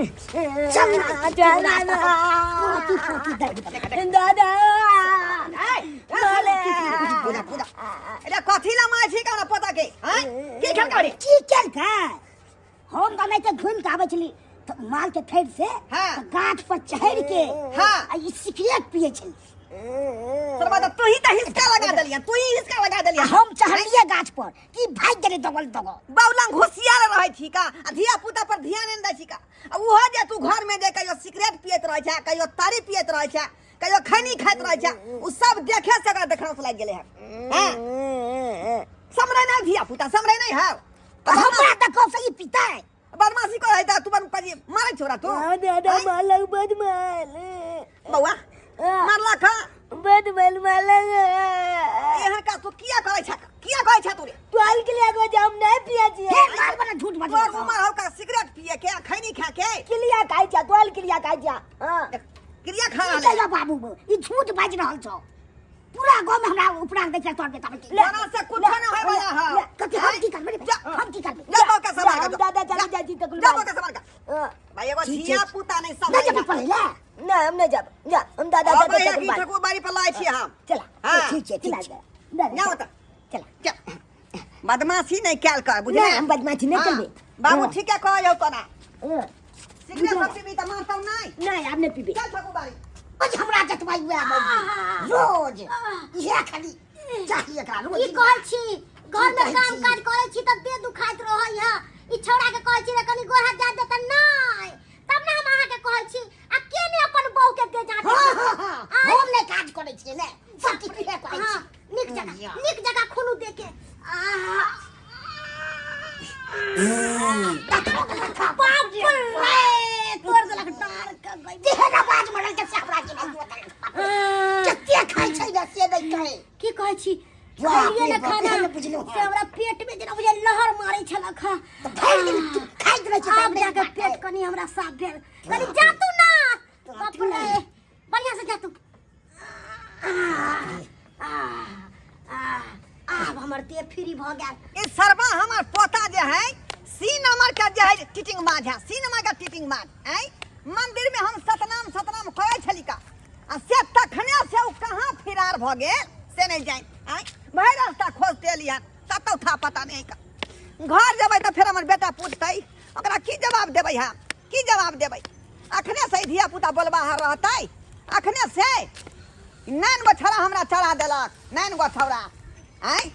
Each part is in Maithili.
चल ना, दादा पोती पोती दर्द करे। दादा पूजा पूजा अरे कथी ला मार छी का पता के हैं की खेल करे की केलकै हम तऽ नहि तऽ घुमि कऽ आबै छली तऽ माल के थैर से हाँ। तऽ गाछ पर चढ़ि के हाँ। आ ई सिगरेट पियै छली सरबा तू ही त हिसका लगा देलिया तू ही हिसका लगा आ देलिया हम चढ़लियै गाछ पर कि भागि गेलै दगल दगल बौलंग होशियार रहै छी का आ धिया पुता पर ध्यान नहि दै छी का आ उहो जे तू घर में जे कहियो सिगरेट पियत रहै छै कहियो तारी पियत रहै छै कहियो खैनी खाइत रहै छै उ सब देखे से ओकरा देखना से लागि गेलै हन हैं समरै नहि धिया पुता समरै नहि हौ तऽ हमरा तऽ कब से ई पितै बदमाशी करै त तू बन पजी मारै छोरा तू दादा मालक बदमाल बौआ मारला खा बदमाल मालक एहन का तू किया करै छ किया करै छ तू रे टॉल के लिए गो जाम नहीं पिया छी हे माल बना झूठ तोर बाजै उमर हौ का सिगरेट पिए के आ खैनी खा के क्लिया खाइ जा टॉल क्लिया खाइ जा हां क्रिया खा की रहल कहियो बाबू ई झूठ बाजि रहल छौ पूरा गाँव में हमरा उपरा दै छै तोर बेटा बेटी तोरा से कुछो न होय वाला हौ कथी हम की करबै रे हम की करबै जा बौका सवार हम दादा चली जाइ छी तकुल जा बौका सवार का भाई एगो ठीक धिया छै। पुता नहीं सब नहि जेबै पढ़ै ले ना हम नहीं जाब जा हम दादा अब दादा भैया तकुल की बात ठकुर बाड़ी पर लाए छी हम चला हाँ। ठीक छै ठीक चला छै दादा ना होता चला चल बदमाशी नहीं कैल कर बुझले ना, हम बदमाशी नहीं हाँ। करबे। बाबू हाँ। ठीक है कह तोरा हाँ। सिगरेट सब पीबी त मारतौ नहीं नहीं आब नहीं पीबे चल ठकुर बाड़ी रोज हमरा जतबै उएह मौगी रोज इएह खाली चाही एकरा रोज की कहै छी घर में कहै काम छी? काज करै छी तऽ देह दुखाइत रहै है ई छौड़ा के कहै छी जे कनी गोहा जा दे तऽ नहि तब ने हम अहाँ के कहै छी आ के ने अपन बहू के दे जाते हाँ हाँ हाँ आय। हम नहि काज करै छियै ने सब किछु इएह करै हाँ छी नीक जगह नीक जगह खूनू दे के आहा बाप रे तोड़ देलक डार के गई तेहन आवाज मरल के से हमरा के नहि बोतल कते खाइ छै ने से नहि कहै की कहै छी बाप खेलियै रे ने बाप, खाना एहन बुझलहुँ से हमरा पेट में जेना बुझाइ लहर मारै छलक हँ तऽ भरि दिन तू खाइत रहै छै आब जाके पेट कनी हमरा साफ भेल कनी जा तू ना बाप रे बढ़िया से जा तू आब हमर देह फ्री भऽ गेल ई सरबा हमर पोता जे है सी नंबर का जे है टीटिंग बाज है सी नंबर का टीटिंग बाज है मंदिर में हम सतनाम सतनाम करै छली का आ से तखने से ओ कहाँ फिरार भऽ गेल से नहीं जानि आँय भरि रास्ता खोजते एली हन कतौ था पता नहीं का घर जेबै तऽ फेर हमर बेटा पूछतै ओकरा की जवाब देबै हम की जवाब देबै अखने से धिया पुता बोलबा रहतै अखने से नैन गो छौड़ा हमरा चढ़ा देलक नैन गो छौड़ा आँय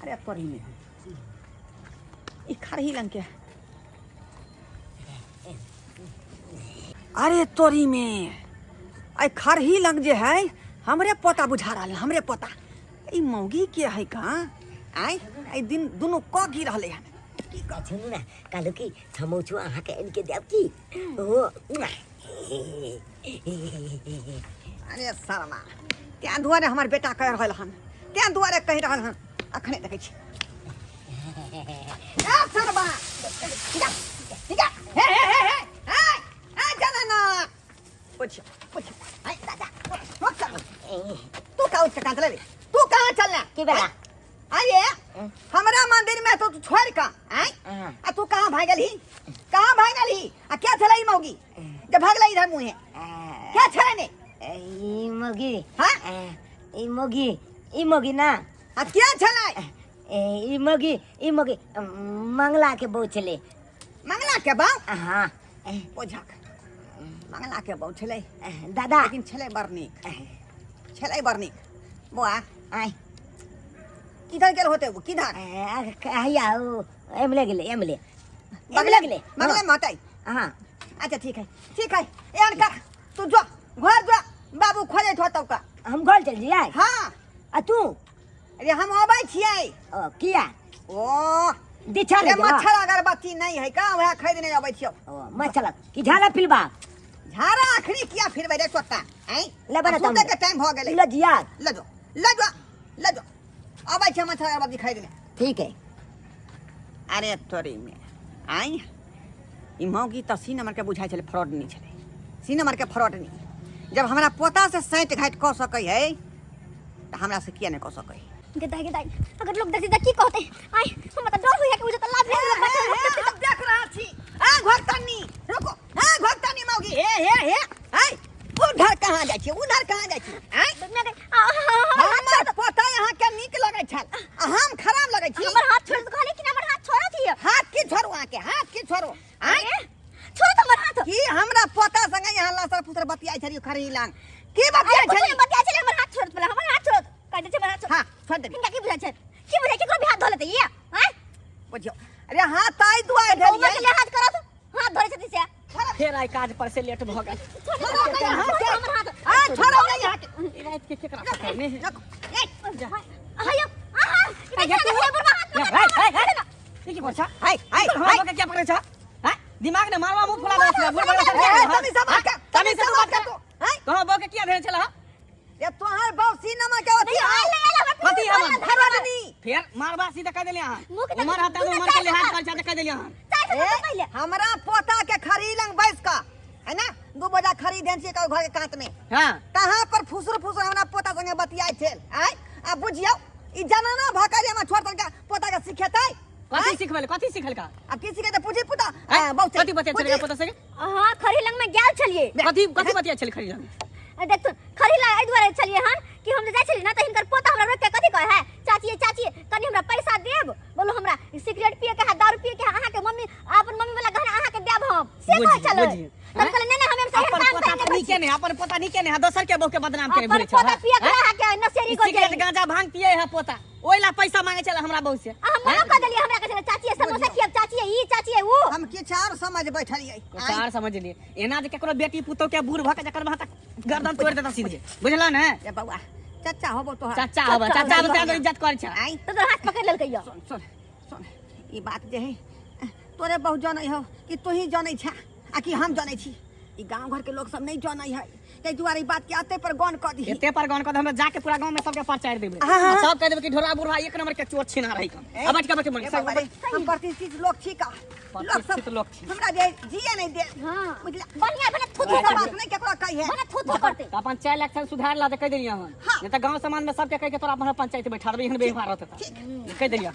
अरे तोरी में ई खरही लंग के अरे तोरी में आई खरही लंग जे है हमरे पोता बुझा रहल है, हमरे पोता ई मौगी के है का आय आई दिन दुनू क गी रहले हन सुनू ने कहलहुँ कि समोचो अहाँके आनि के देब की ओ अरे शर्मा तें दुआरे हमर बेटा कहि रहल हन तें दुआरे कहि रहल हन अखने देखै छी ए शर्मा ठीक है हे हे हे हे हे हे चल ना पूछ पूछ हाय दादा रुक चल तू कहाँ उठ के कहाँ चले रे तू कहाँ चलना की भेला? अरे हमरा मंदिर में तो तू छोड़ का आय आ तू कहाँ भागल ही कहाँ भागल ही आ क्या छलै ई मौगी जे भागलै इधर मुँहे क्या छलै ने ई मौगी हाँ? ई मौगी ई मौगी ना आ क्या छलै ई मौगी ई मौगी मंगला के बहू छलै मंगला के बहू हाँ ओझक मंगला के बहू छलै दादा लेकिन छलै बड़ नीक छलै बड़ नीक बौआ आय किधर गेल होते वो किधर हैया ओ एमले गेलै एमले एमले गेलै बगले में होतै हाँ अच्छा ठीक है ठीक है एहन कर तू जो घर जो बाबू खोजैत होतौ का हम घर चल जियै हाँ आ तू अरे हम अबै छियै ओ किया ओ दिछा अरे ले मच्छर अगरबत्ती नहीं है का वएह खरीदने अबै छियौ ओ मच्छर की झाला फिलबा झाड़ा अखनी किया फिरबै रे चोट्टा आँय ले बना आब सुतै के टाइम भऽ गेलै ल जिया ल जो ल जो ल जो अबै छै मच्छर अगरबत्ती खरीदने ठीक है अरे तोरी में आँय ई मौगी तऽ सी नंबर के बुझाइ छलै फ्रॉड नहीं छलै सी नंबर के फ्रॉड नहीं जब हमरा पोता से सैंट घाटि कऽ सकै है तऽ हमरा से किया नहि कऽ सकै है? गे दाई, गे दाई, अगर लोग देखते त की कहते? आय, हमरा त डर होइया कि उ जे त लाभ हे, हे, हे, हम देख रहल छी। आ घोकतनी, रुको। आ घोकतनी मौगी, हे हे हे, आय उधर कहाँ जाइ छी, उधर कहाँ जाइ छी? आय हमर पोता यहाँ के नीक लगै छल आ हम खराब लगै छी? हमर हाथ छोड़ कहली कि हमर हाथ छोड़त हिय। हाथ की छोड़ू अहाँके, हाथ की छोड़ू? आय छोड़ त हमर हाथ। की हमरा पोता संगे यहाँ लसर फुसर बतियाइ छलियै खरी लांग? की बतियाइ अरे, कुछो छली? नहि बतियाइ छलियै। हमर हाथ छोड़ पहिले, हमर हाथ छोड़ कह दै छै, हमर हाथ छोड़। हाँ, छोड़ देबी। हिनका की बुझाइ छै, की बुझाइ छै? केकरो भी हाथ धो लेतै ये? आँय, बुझियौ, अरे हाथ ताहि दुआरे उमर के धलियै। लिहाज करत, हाथ धरै छथिन से। फेर आइ काज पर से लेट भऽ गेल। छोड़ दे हमर हाथ। आ छोड़ो नहीं यहाँ के। ई राति के केकरा पकड़ने है? रुको, ए, आयो, आहा, ई देखियौ ने, बुढ़वा हाथ हे, हे, हे, ई की करै छ? हाय हाय हमरा हाय बके क्या पकड़ै छ? हैं? दिमाग ने मारवा मुंह फुला देलक बुढ़ ए, ए, तनी से बात कर, तनी तनी से बात कर तू। हाय तोरा बके किया भेल छल? ये तोहर बाप सी नमा के अथी नहीं, आयल नहीं, आयल, हमर कथी हमर? घरवाली। फेर मारवा सीधा कह देलियै अहाँ। मुँह के उमर हता दुनू उमर के चारि लिहाज सौ कर छ त कह देलियै अहाँ। 400 ए, रुपया पहिले। हमरा पोता के खरी लंग बैस का है ना, दू बोझा खरी देन छियै घर के कात में। हां, कहाँ पर फुसुर फुसुर हमरा पोता संगे बतियाइ छेल? आय आ बुझियौ, ई जनाना भऽ के जे हमरा छोड़ के पोता के सिखेतै? कथी सिखबेल, कथी सिखल का? आ की सिखेतै पूछी पुता। हैं? आ, बहुत कथी बतिया छल पोता संगे? हाँ, खरी लंग में गेल छलियै। कथी कथी बतिया छल खरी लंग? देख तू, खरी लंग एहि दुआरे छलियै हन कि हम जे जाइ छलियै ना तऽ हिनकर पोता हमरा रोकि के कथी कहै है, चाची चाची, कनि हमरा पैसा देब, बोलो हमरा सिगरेट पिए के है, दारू पिए के है, अहाँके मम्मी अपन मम्मी वाला गहना अहाँके देब हम, से कहै बुझिए, छलै। बुझिए। तब कहलियै नहि नहि, हम एहिसँ एहन अपन काम पोता करै तऽ नहि नीके छी। ने, अपन पोता नीके ने, दोसर के बहू के बदनाम करे अपन घुरै छौ। पोता पिए के अहाँके नशेरी को सिगरेट जाइ। गांजा भांग पिए है पोता, ओहि ला पैसा मांगे छल हमरा बहू से। आ हम मना कऽ देलियै, हमरा कहै छलै चाची समोसा खियाब, चाची ई, चाची ऊ। हम किछु आर समझ बैठलियै। चार समझ लिए एना जे केकरो बेटी पुतोह के बूढ़ भऽ के जकर भात गर्दन तोड़ि देता सीधे, बुझल ने? ए बौआ, चचा होबो तोहर। चचा होबो, चचा होबो तें इज्जत करै छै। आइ तऽ तोहर हाथ पकड़ि लेलकै यौ। सुन सुन सुन, ई बात जे है तोरे बहुत जनै हो कि तू ही जनै छा आ कि हम जनै छी? ई गांव घर के लोग सब नहीं जनै है, ताहि दुआरे ई बात के अते पर गौन कऽ दीही। एते पर गौन कऽ दे, हमरा जाके पूरा गांव में सबके प्रचार देबै। हाँ, हाँ। आ सब कह देबै कि ढोरा बुढ़वा एक नंबर के चोर छिना रही कम। आ बैठ के बैठ के ए बाबा रे, हम प्रतिष्ठित लोग छी का, लोग सब प्रतिष्ठित लोग छी। हमरा जे जिए नहीं दे। हाँ। बुझला? बढ़िया भने थू थू ई सब करतै। बात नहीं केकरो कही है। भने थू थू करतै। तऽ अपन 4 लाख सुधार ला दे, कह देलियै हन। हाँ। नहीं तऽ गांव समाज में सबके कह के तोरा अपन पंचायत बैठा देबै, एहन व्यवहार रहतै तऽ। कह देलियै।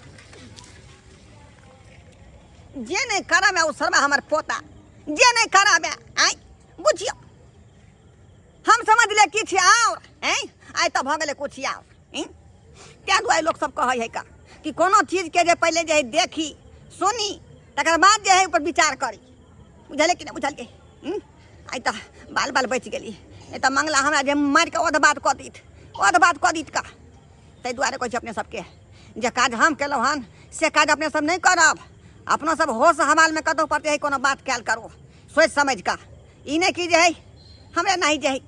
जे नहीं करब है ओ शर्मा हमर पोता जे नहीं करब है। आइ बुझियौ, हम समझ ले किछु आओर, हैं, आइ तऽ भऽ गेलै किछु आओर, हैं? ताहि दुआरे लोक सब कहै है का कि कोनो चीजके जे पहिले जे है देखी सुनी तकर बाद जे है ऊपर विचार करी। बुझलियै कि नहि बुझलियै? हूँ? आइ तऽ बाल बाल बचि गेली, नहि तऽ मंगला हमरा जे मारि कऽ ओध बात कऽ दैत, ओध बात कऽ दैत का। ताहि दुआरे कहै छी अपने सबके, जे काज हम केलहुँ हन से काज अपने सब नहि करब। अपनो सब होश हवालमे कतहु पड़ते है कोनो बात कयल करू सोचि समझि कऽ, ई नहि कि जे है हमरा नहि जे है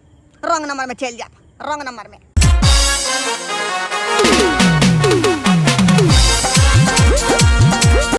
रॉन्ग नंबर में चलि जायब, रॉन्ग नंबर में।